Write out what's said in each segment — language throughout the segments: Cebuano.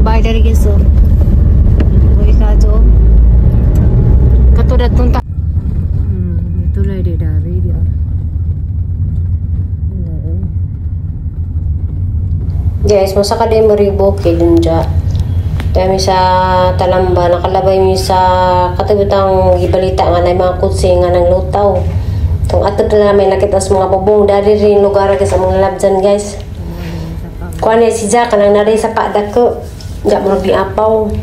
Mga bahay dari guys oh. Uy ka do. Katulad tong ta. Tulay di dari di. Guys, masa ka din maribok kay dunja. Dami sa Talamba, nakalabay mi sa katubitang gibalita nga na mga kutsi nga nang lutaw. Tung ato na namin nakita sa mga bubong dari rin lugar guys ang mga labjan guys. Kuan si Jack kanang nari sa padako. Ga murag apaw.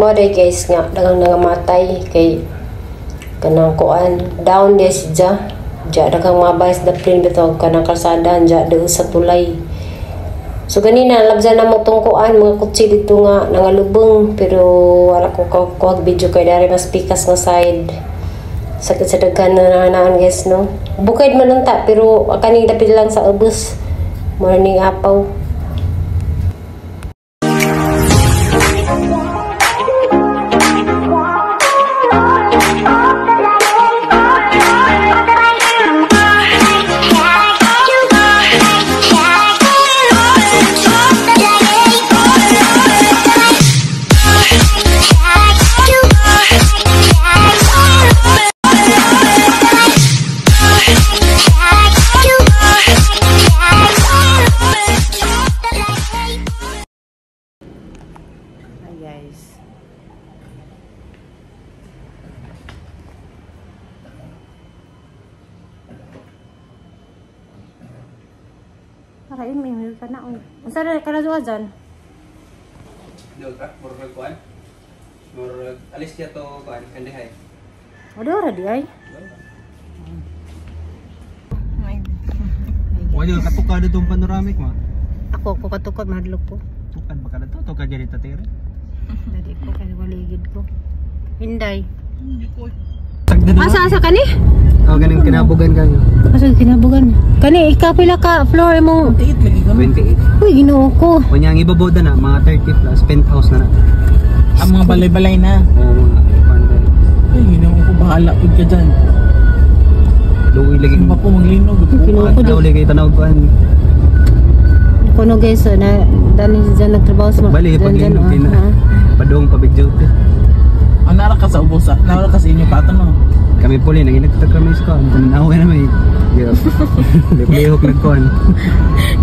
Mo day guys nga daghang nangamatay kay kanang kuan down day si Ja. Ja daghang mabay sa daplin bitaw kanang kalsada ja do sa tulay. So ganina labjan na mo tong kuan mga kutsi dito nga nangalubong pero wala ko kuhag video kay dari mas pikas nga side. Sakit sa daghan na nanaan guys no. Bukid man unta pero kaning dapit lang sa ubos. Morning apaw. Guys. Para may ka na. Unsa ra ka na dyan? Dol ka murag kuan. Murag alis siya to kuan kandihay. Wala ra di ay. Wala katukad itong panoramic mo. Ako ko katukad mahadlok ko. Tukad ba ka na to? Tukad dyan ito tira. Dali ko kay waligid ko. Hinday. Asa asa kani? Oh, ganing kinabugan kanyo. Asa kinabugan? Kani ikapila ka floor mo. 28. Uy, Ginoo ko. Kunya ang ibabaw na mga 30 plus penthouse na na. Ang mga balay-balay na. Oo, mga panday. Ay, Ginoo ko bahala pud ka dyan. Luwi lagi. Ba po maglinog. Ginoo ko. Luwi kay tanaw kuan. Kuno guys, na dani dyan nagtrabaho sa bali paglinog din na. Padong pa big duty. Ah, nara ka sa ubusa. Nara ka sa inyo pa no. Kami puli nanginagtag kami sa kuan. Tanaw na may. Lihok nagkuan.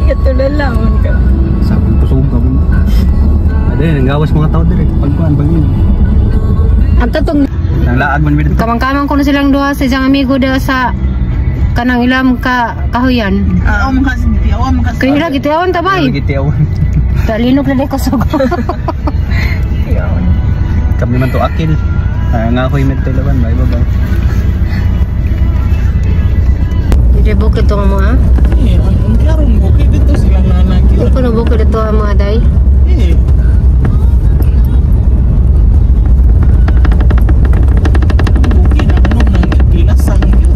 Katulala man ka. Sa kusog ka mo. Ade nanggawas mga tao dire pagkuan pag-inom. Ang katong nanglaag man mi dito. Kamang-kamang kuno silang duha sa isang amigo da sa kanang ilam ka kahuyan. Aw mga tiawan mga. Kaya lagi tiawan ta bay. Lagi tiawan. Talinok na day kusog. Kami man to akil. Nga ako'y medtulawan bay bye. Dire bukid to mga. Eh, ang karong bukid dito sila nanag. Di ko na bukid dito ang mga day. Eh. Bukid ang ano nang gilasang yun.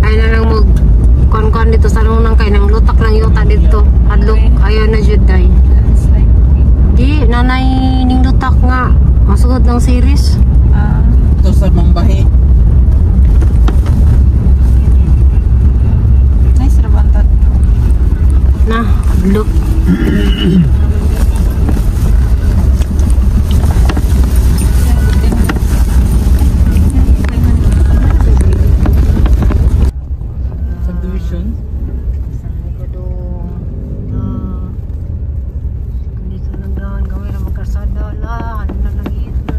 Ay na lang mo kon-kon dito sa nung kay nang lutak lang yuta dito. Adlok ayo na jud day. Di nanay ning lutak nga masugod ng series. Ito sa Mambahi. Nice ra ba to? Na, adlok. Subdivision. Dito lang daan gawin ang magkarsada la, ano na lang ito.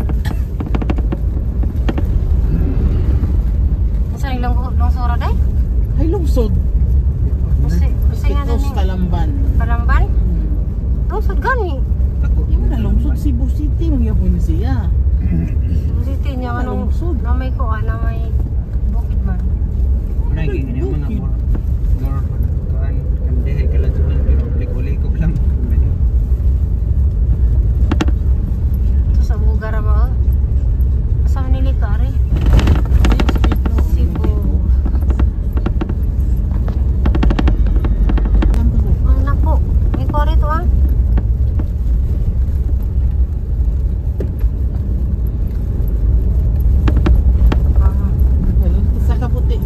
Asa ning lungsura day? Ay lungsod. Kasi nga Ito na ni Talamban. Talamban? Lungsod gani. Yung na lungsod Cebu City magyapon siya. Cebu City niya anong Lungsod. na may kuan na may bukid man. Wala gini mga mor. Mor kuan kandihay kalajuan pero lik-ulikog lang. Ito sa Bugara ba? Asa man nili ka ari? Cebu. Ang napo. May kuan rito ah. Sa kaputi.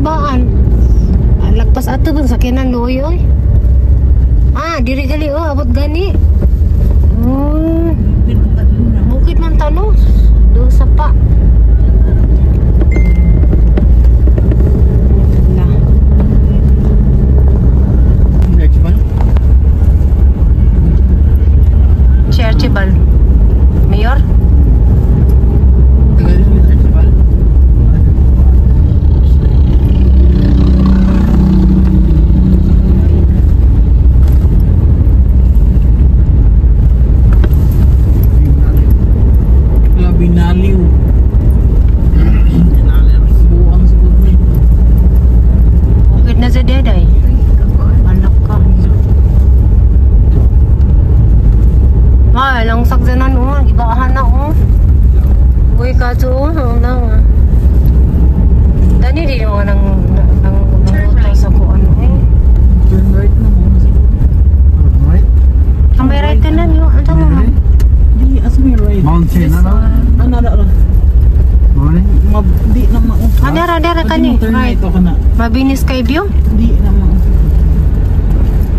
gibaan? Lagpas ato bang sakyanan luoy oy. Ah, diri gali oh, abot gani. Bukid man tano. Do sa pa. Na. Si Archibald. Mayor? Binaliw. Buang siguro ni. Bukid na sa deday. Alak ka. Ay, lang sakyanan oh, gibaahan na oh. Uy, kaso oh, na. Dani di mga nang nang nang sa ko ano eh. Turn right na mo siguro. Right? Ang may right na niyo, ano mo? Di as may right. Mountain ano? Ano na ra? Morning. Di na mao. Ah, dara dara kani. Turn right ako na. Mabinis kay view. Di na mao.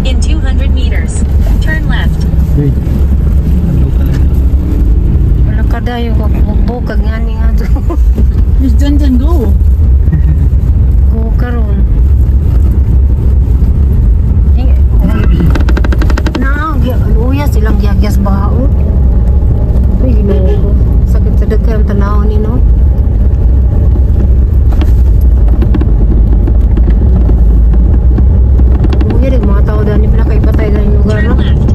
In 200 meters, turn left. Wait. Wala ka dayo bugbog kag ngani nga do. Miss Jan Jan go. Go karon. Na, luya silang giagyas baon. Uy, Ginoo ko. Sakit sa daghan tanaw ni no. Uy, rin mga tao dani pala kay patay dani lugar Turn no. left.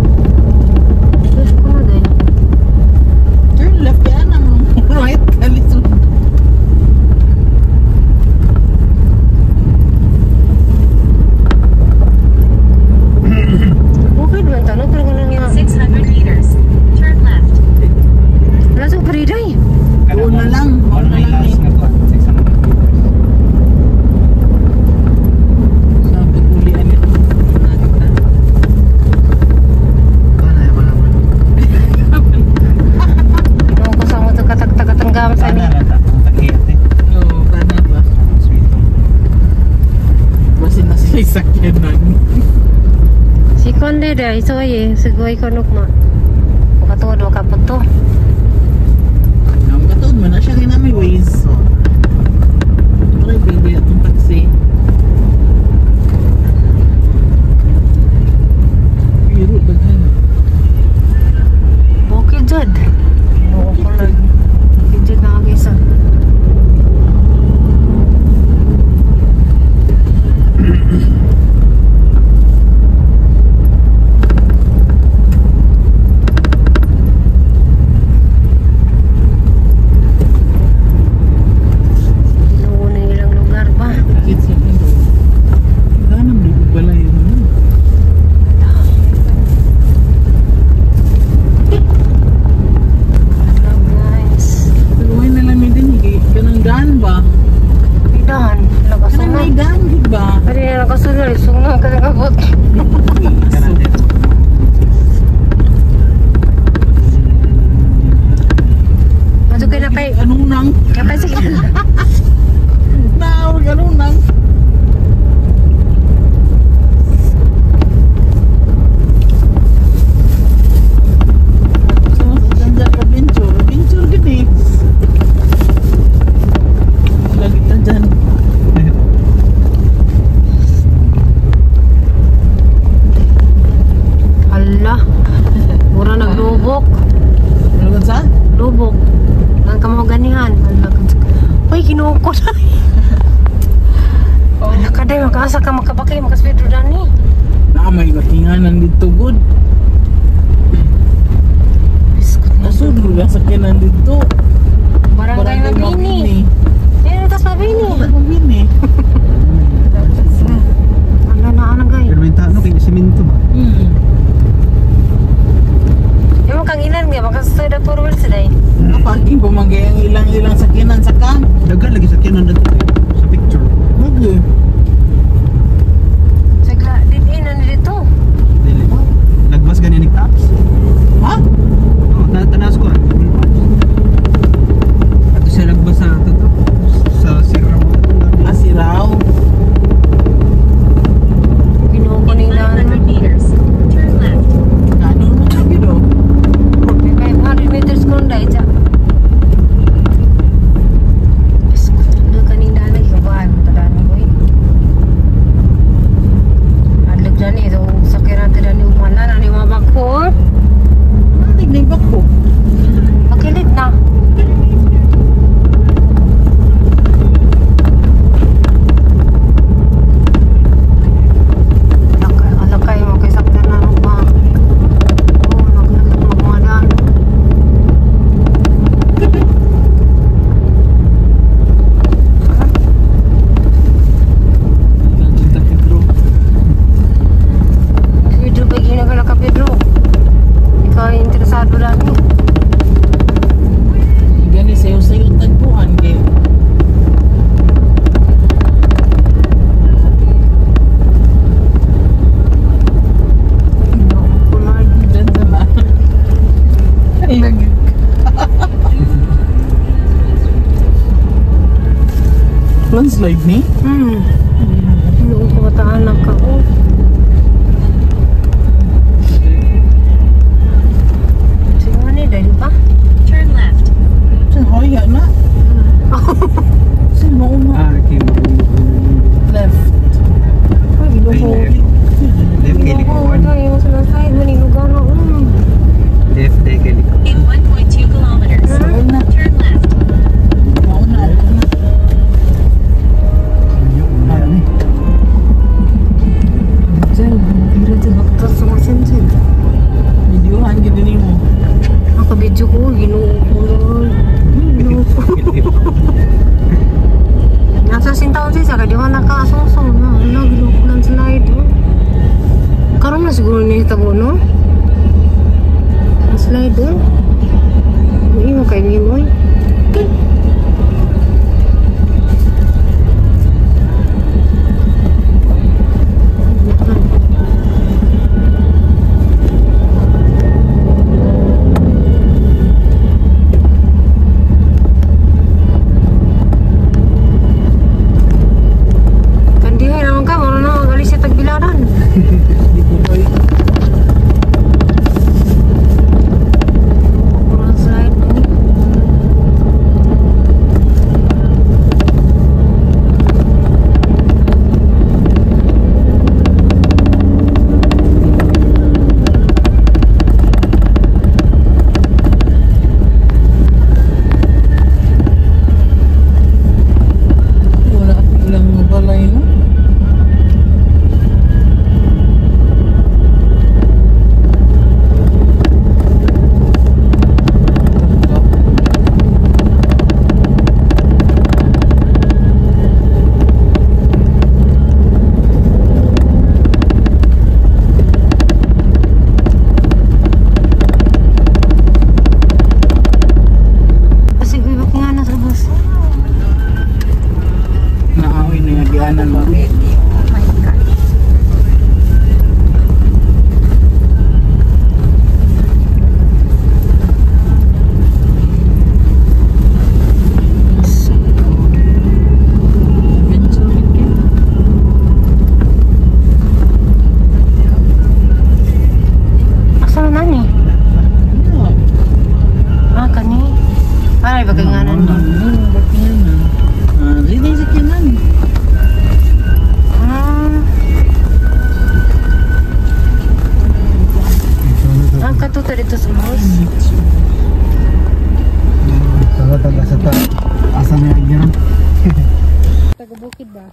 Diyos ko na dahil. Turn left kaya na mo. Right kalisod. Bukid man tanaw pero ganun nga. 600 meters, turn left. Wala sa pariday. Doon na lang. One Doon na may lang last eh. na to. 600 meters. Sabi ulian ito. Ginoo ko sa mo katag-tagatangam sa ni. Oo, kana ba? Basin na sila sakyanan. Si Konde dai soy sigoy ko nukma. Makatuod makapot to. Ang katuod man na siya kay na may ways. Try baby atong taxi. Pero daghan. Bukid jud. Ginoo ko lang. Bukid jud na kagisa. Ginoo na ilang lugar ba? Kids lang ito. Ganam di ko balay yun. Hello guys. Tuloy na lang din eh. Kanang daan ba? Pidahan. Kanang Nakasunod. may daan di ba? Pwede na nakasunod. Sunod ka nakabot. Madto kay na kay. Anong nang? Kapay sige. Nawag anong nang? So, dyan adventure. Adventure gud eh. Lagi ka dyan. Hala. Mura naglubok. Ano ba sa? Lubok. Ang kamahuganihan. Hala ka. Uy, kinuha ko na. Hala ka day, makaasa ka makabakay, makaspedro dani. Na may batinganan dito good. Biskot na. Nasudlo lang sa sakyanan dito. Barangay Mabini. Ayun, tas Mabini. Barangay Mabini. Ano na, ano gay? Pero may tao kay simento ba? Hmm. Yung kang ilan nga, makasusoy na puro wheels day. Kapag pumagay ang ilang-ilang sakyanan sa camp. Daghan lagi sakyanan dito eh, sa picture. Lagi. Sagla, din in, ano dito? Dili. Nagbas gani ni Taps. Ha? Oh, tanas ko. Google Maps. Ato siya nagbas sa ato to. Sa Sirao. Ah, si Rao. Landslide ni? Noong kabataan na ka, oh. Siguro ni, dahil pa? Turn left. Saan hoya na? Saan mo na? Ah, okay. Left. Ay, ginoo. Left kay Ginoo, likuan. tayo sa landslide, manilugaw na, oh. Left day kay likuan. In 1.2 kilometers, Mauna. turn left. Mauna. Diyan, bira dyan, baktas sa kasensin. Videohan gid ni mo. Ako video ko, ginoo ko naman. Ginoo ko. Nasa sintaon siya, kaya di ba nakaasong-song na. Ala, ginoo ko landslide, oh. Karon na siguro niya tabo, no? Landslide, oh. Hindi mo kay Mimoy. Kandihay naman ka, mura na mag-alis sa tagbilaran. Landslide, no? Wala ilang balay no? Kasi gibak nga na sa bus. Naawin na yung gianan mo. Oh my God. Adventure weekend. Asa na nani? Ano? Ah, kani. Ay, bagay nga na ni. Ano, ba't nga na? Ah, dito sa kinan. Ah. Ah, katuto dito sa bus. Taga sa ta. Asa na yung giron? Taga bukid ba?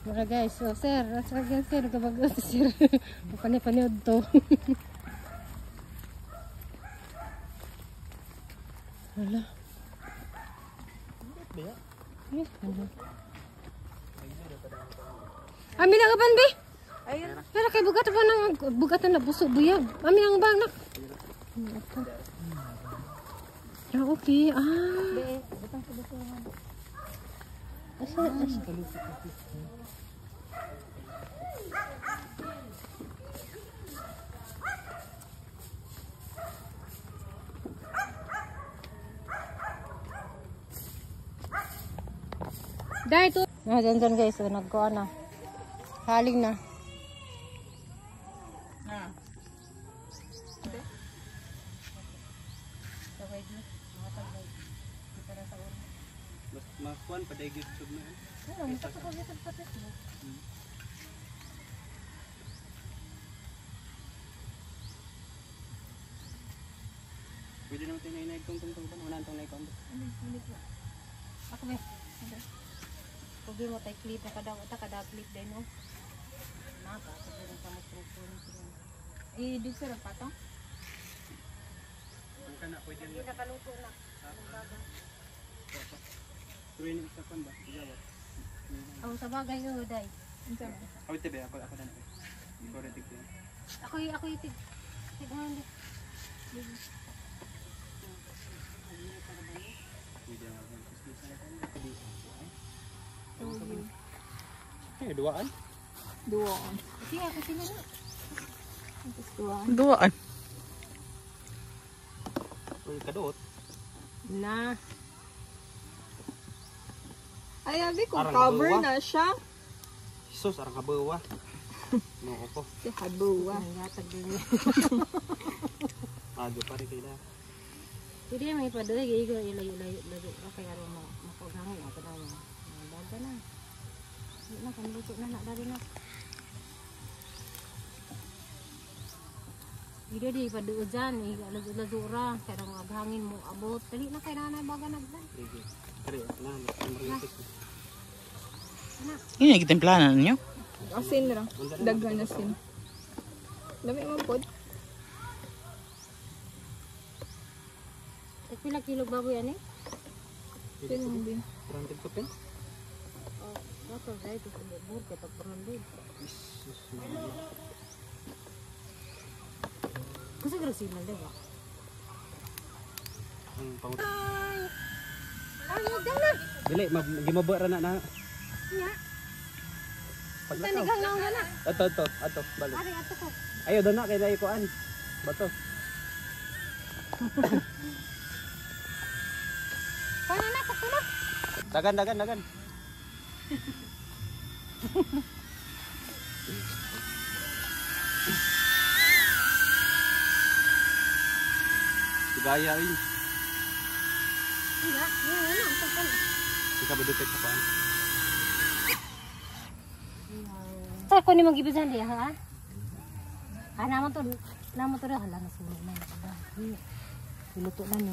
Mga guys, so sir, asa ka sir, kapag sir. Pani-paniod to. Wala. Eh, ano? Amin ang ban be? Pero kay bugat pa nang bugatan na buso buyag. Amin ang bang nak. Ah, okay. Ah. Asa, asa. Dahil to. Ah, dyan dyan guys. So, nagkuha na. Haling na. Ah. Mas makuan pa day gyud sub na. Pwede naman tayo nainag tong tong tong tong unahan tong naikon. Ako be. Kubi mo tay clip kada ta kada clip din no. Naka kubi rin sa microphone. Eh, di sir, patong? Ang kana pwede Hindi nakaluto na. Pero yun sa kon ba? Ijawat. Ang sa bagay yo day. Awit be ako ako na. Ikaw rin tignan. Ako ako tig tignan. Pwede na ako. Eh, duaan. Duaan. Sige, ako sila na. Tapos duaan. Duaan. Uy, kaduot. Na. Ay, abi ko Arang cover habuwa. na siya. Jesus, arang habawa. No ko. Si habuwa. Ado pa rin kay na. Pwede may padoy igo ilayo-layo layo kay aron mo makughangin ato na mo. Daga na. Di na kan luto na na dari na. Ida di paduod dyan, lazo ra, kaya mo aghangin mo abot. Dali na kay nanay baga nagdan. Sige. Kare na, maritik. Yun yung gitimplahan ninyo? Asin ra. Daghan asin. Dami man pod. Pila kilo baboy ani? Pin 300 ko pin. Oh, dato dai to bur kay pag 400. Jesus, Maria. Kasi grosir man diba? Ang pangut. Dili, gimaba ra na na. Nya. Paglakaw. Tanigang na na. Ato, ato, ato, balik. Ari ato ko. Ayo, dana kay dai kuan. Bato. Kana na sakto na. Dagan, dagan, dagan. Gaya eh. Nya, nya na ang sakto na. Ikaw ba dupit sa kuan? Sa ko ni magibisan di ha? Ah, naman to hala na sunog na. Niluto na ni.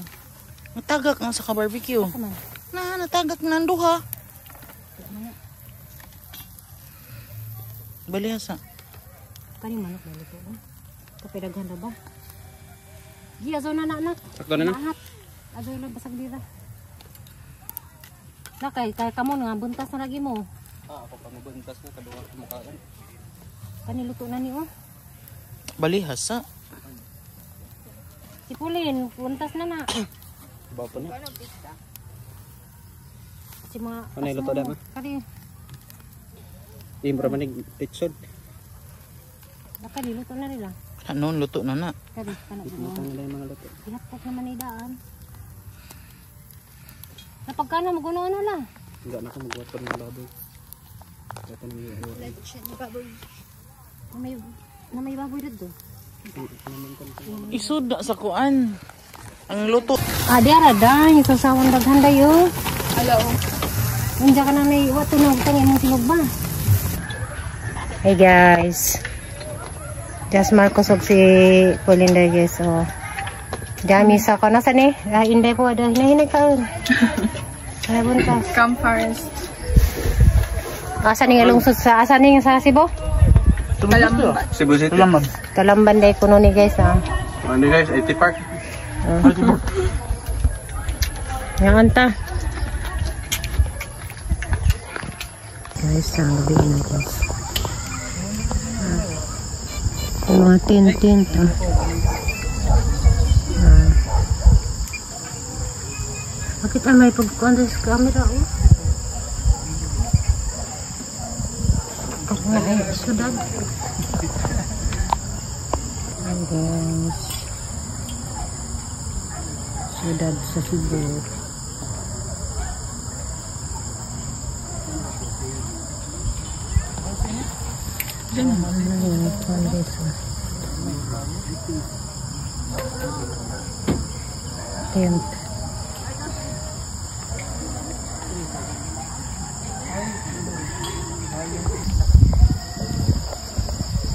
Natagak na sa ka-barbecue. Asa man? Na, natagak na ang duha. Balihasa. Kani manok na luto na. Kapiraghan na ba? Gi azo na na anak. Sakto na na. Anak. Azo na basag dira. Na kay kay kamo nga buntas na lagi mo. Ah, ako pa mabuntas na kaduha ko mukhaan. Kani luto na ni oh. Balihasa. Si Pulin, buntas na na. Ibaw pa na. Si mga Ano yung luto na, ma? Kani Di mo man pitson. baka niluto na nila. Wala noon, luto na na. Kani kana Ito na lang yung mga luto. Ihapok naman ni daan. Napagkano maguno na lang. Hindi na ako magbuhat pa ng baboy. Kaya pa nang iuwi. Na may baboy dito. Isod na sa kuan. Ang luto. Ah, di ara da, yung sasawan daghan dayo. Ala oh. Unja ka na may wato na utang imong silog ba? Hey guys. Just Marcos og si Paulinda guys. Oh. Dami sa ko nasa ni? Ah, inday po ada hinahinay kaon. Ay buntas. Come first. Asa ni nga lungsod sa asa ni nga sa Cebu? Talamban. Cebu City. Lamang. Talamban day kuno ni guys ah. Ano guys, IT Park. Nga anta. Guys, ang gabi na guys. Ah. Mga tent-tent ah. Ah. Bakit ang may pagkuhan sa camera oh? Ako nga ay syudad. Hi guys. Syudad sa Cebu. Tent.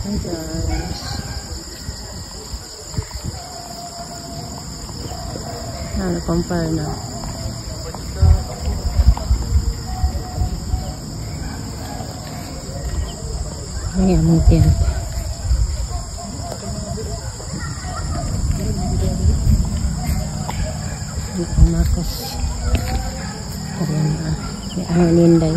Hi guys. Ano, compare na. Ay, among tent. Ang Marcos. Ayan, ah. Ang Ninday.